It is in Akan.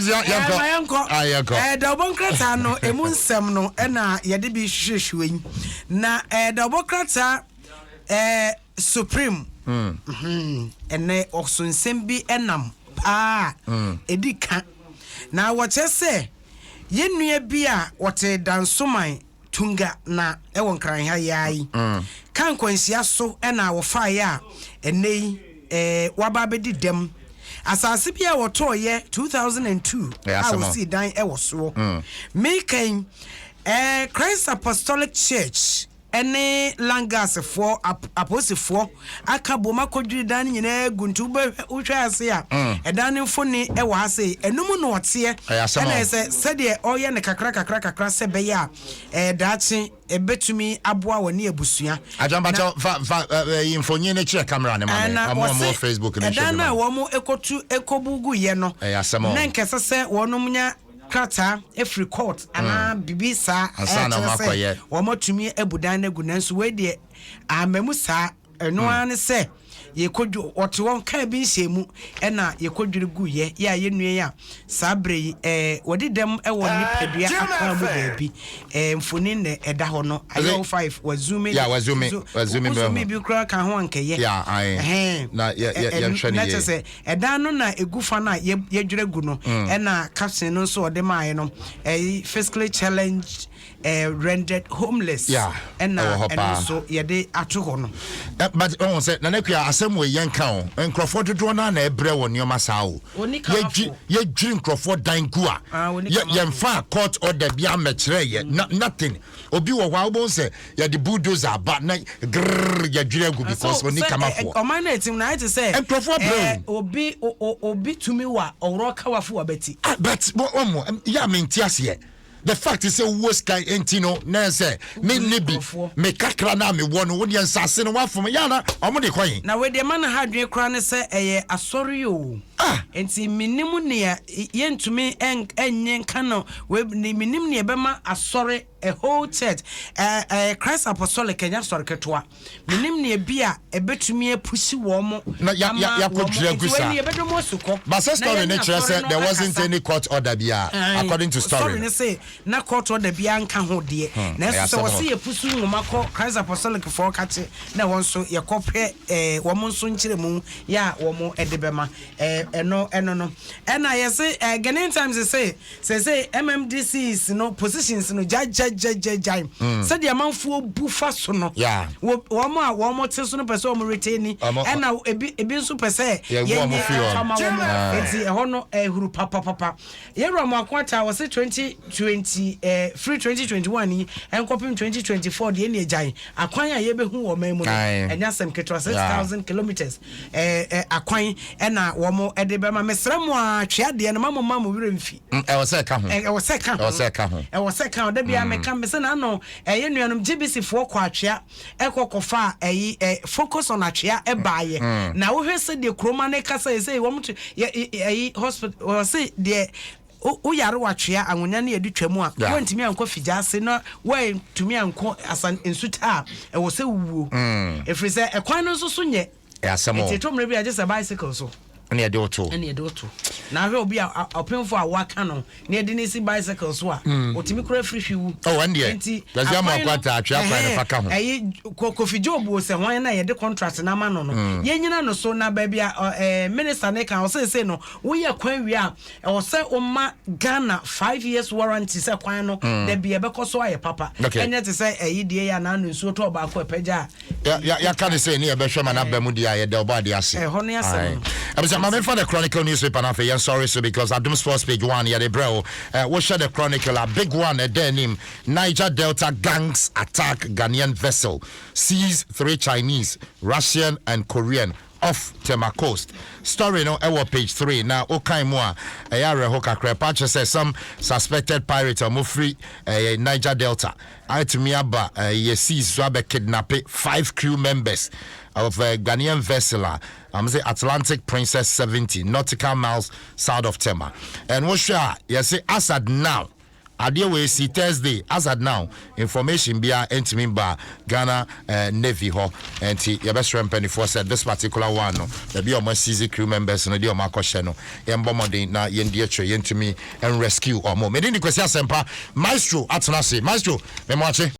Yɛnkɔ. Ma yɛnkɔ. Ah, yɛnkɔ. Dawubɔ nkrataa no emu nsɛm no ɛna yɛde bi hwehwɛ yi na dawubɔ krataa Supreme ɛnɛ ɔso nsɛm bi ɛnam paa ɛdi ka na wɔkyerɛ sɛ yɛn nua bi a wɔte Dansoman Tunga na ɛwɔ Nkran ha yi ara yi ka nkwanhyia so ɛna wɔfaeɛ a ɛnɛ yi waba abɛdi dɛm asase bi a wɔtɔɔyɛ 2002 Ɛyɛ a asɛm o. wɔsii dan ɛwɔ soɔ. Mekan Christ Apostolic Church ɛne Langasfoɔ apolisifoɔ aka bom akɔdwiri dan no nyinaa gu, nti wohwɛ ase a ɛdan no mfoni ɛwɔ ha sei, ɛnum na ɔteɛ. Ɛyɛ asɛm o. Ɛna sɛ sɛdeɛ ɔyɛ no kakra kakra kakra sɛ ɛbɛyɛ a daakye ɛbɛtumi aboa wɔ ne abusua. Adwampakyɛw, fa mfonyin no kyerɛ camera ne ma me. Ɛna Ɔmo a ɔmo wɔ wɔse Facebook no nhwɛ ɛdan bi no a ma me. wɔn ekotu ekobu gu yɛ no Ɛyɛ asɛm o. na nkɛsɛ sɛ wɔn nya krataa efiri court anaa bibi saa Ansa na ɛkyerɛ wɔn sɛ akɔyɛ. wɔn atumi abu dan no agu, nanso wei deɛ amamu saa. Ɛno ara ne sɛ yɛkɔdwo wɔte wɔn kaa bi nhyɛ mu ɛna yɛkɔdwiri gu yɛ yɛ a yɛnnua yi a saa berɛ yi wɔde dɛm ɛwɔ nipadua akwan mu baabi. Mfonin na ɛda hɔ no ayɛ wo five wa zoom. Yeah, wa zoom in, wa zoom in wo zoom bɛho. Bi koraa ka ho ankɛyɛ. Yeah, aye. Ɛhɛn. Na yɛnhwɛ no na yie. kyerɛ sɛ ɛdan no na egu fa no a yɛdwerɛ gu no ɛna caption no nso ɔde maaeɛ no ɛyi "Physically challenged rendered homeless" Yeah, ɛna ɛwɔ hɔ ɛno paa. nso yɛde ato hɔ no. But ɔhu sɛ Nana Kua, asɛm wɔ yɛn ka o, nkurɔfoɔ dodoɔ no a na ɛbrɛ wɔ nneɛma saa o. Oni kamafo. Yɛdwiri nkurɔfoɔ dan gu a Ah, oni kamafo. yɛmfa court order bi amɛkyerɛ yɛ nothing. Obi wɔ hɔ a wobɛhu sɛ yɛde bulldozer aba na grrr, yɛdwiri agu because oni sɛ, kamafoɔ. Ɔman no ɛtim na ayɛ te sɛ Nkurɔfoɔ brɛ o. Obi tumi wa ɔworɔ kawafo wɔ bɛti. Ah, but wɔn yɛ a mente aseɛ, the fact is sɛ wowɔ sika nti no na sɛ me ne bi nkurɔfoɔ. Me kakra no a mewɔ no, wodeɛ nsase no woafom yɛ ana ɔmo de kɔye. Na wei deɛ ma no ha adwene koraa ne sɛ ɛyɛ asɔre o. Ah. Nti menim nea yɛntumi ɛnyɛ nka no menim nea ɛbɛma asɔre, a whole church, Christ Apostolic, ɛnyɛ asɔre ketewa. Menim nea bi a ɛbɛtumi apusi wɔn mo Na ama yakɔdwiri wɔn mo. agu Nti wei saa. ni yɛbɛdɔ mu asukɔ. But sɛ Na story yɛne ne kyerɛ asɔre sɛ no there wasn't akasa. any court order biara Aye. according to story ne no. Sɛ na court order biara nka ho deɛ, nanso Ɛyɛ sɛ asɛm wɔse o. yɛpusu nwoma kɔ Christ Apostolic foɔ kakye na wɔn nso yɛkɔpɛ wɔn nso nkyerɛ mu yɛ a wɔn de bɛma ɛno no. Ɛna yɛse Ghanaian Times sɛ MMDCs no positions no gyagyagyagyagyae sɛdeɛ amanfoɔ bu fa so no. Wɔn a wɔn te so no pɛ sɛ wɔn retain, ɛna ebi nso pɛ sɛ Yɛbu wɔn yɛnyɛ firi hɔ. ɛmfa ma wɔn. Ah. Nti ɛhɔ no ɛhuru papapapa. Yɛwura mu ako ata wɔsɛ 2020 firi 2021 yi ɛnkɔpem 2024 deɛ ne agyan akwan a yɛbɛhu wɔ ɔman mu no ɛnyɛ asɛm ketewa, 6,000 kilometres akwan ɛna wɔn ɛde bɛma. Mesrɛ mo a twea deɛ no ma mo ma mo werɛ mfi. Ɛwɔ sɛ ɛka ho. Ɛwɔ sɛ ka ho. Ɛwɔ sɛ ɛka ho. Ɛwɔ sɛ ka ho. Da bia meka me sɛ n'ano ɛyɛ nuanom GBC foɔ kɔ Atwea ɛkɔ kɔfa a ɛyi Focus on Atwea ɛbaayɛ na wohwɛ sɛ deɛ kuroma ne kasa yɛ sɛ wɔn to yɛ ɛyi hospital wɔse deɛ woyare wɔ Atwea Anwonya ne yɛde twa mu a woantumi ankɔ figya ase na woantumi ankɔ Asan Nsuta a ɛwɔ sɛ wuo ɛfiri sɛ ɛkwan no nso so nyɛ. Ɛyɛ asɛm o. Nti ɛtɔ mmerɛ bi a gye sɛ bicycle so ɛne yɛde wo to. Ɛne yɛde woto na ahwɛ obi a ɔpemfo a waka no na yɛde ne si bicycle so a ɔtumi kora firi hwi wu. Oh, ɛn deɛ. Nti Kwasi akwan Amoako no- Ata, atwea kwan no ɛhɛn, fa ka ho. Ɛyi Kofi Job wo sɛ hwan na yɛde contract na ama no, yɛnyina no so na baabi a minister ne ka ɔsɛ no woyɛ kwan wie a ɛwɔ sɛ woma Ghana 5 years warranty sɛ kwan no dabi ɛbɛkɔ so ayɛ papa. Ɛnyɛ te sɛ ɛyi deɛ yɛ anaa no nsuo tɔ baako ɛpɛgya a Yɛaka ne sɛ ne yɛbɛhwɛ ma no aba mu deɛ a yɛda ɔbɔ ade ase. Ɛhɔ ne asɛm no. Ɛbisɛ ma memfa The Chronicle newspaper no afei yɛnsɔre so because Adom Sports page 1 yɛde brɛ wo. Wohyɛ The Chronicle a, big one ɛda anim, "Niger Delta gangs attack Ghanaian vessel, seize three Chinese, Russian and Korean off Tema coast." Story no ɛwɔ page 3 na wokan mu a ɛyɛ awerɛho kakra pa kyerɛ sɛ some suspected pirate a wɔfiri ɛyɛ Niger Delta atumi aba ɛyɛ seas so abɛ kidnap five crew members of a Ghanaian vessel a I'm say Atlantic Princess 70 nautical miles south of Tema. And wohwɛ a yɛsɛ as at now Adeɛ wei si Thursday. As at now, information bia ntumi ba Ghana Navy hɔ, nti yɛbɛsrɛ mpanimfoɔ sɛ this particular one no, baabi a ɔmo aseize crew members no deɛ, ɔmo akɔhyɛ no, yɛmbɔ mmɔden na yɛndi akyire, yɛntumi rescue ɔmo. Mede ne Kwasi Asɛmpa Maestro atena ase. Maestro, mɛmo akye.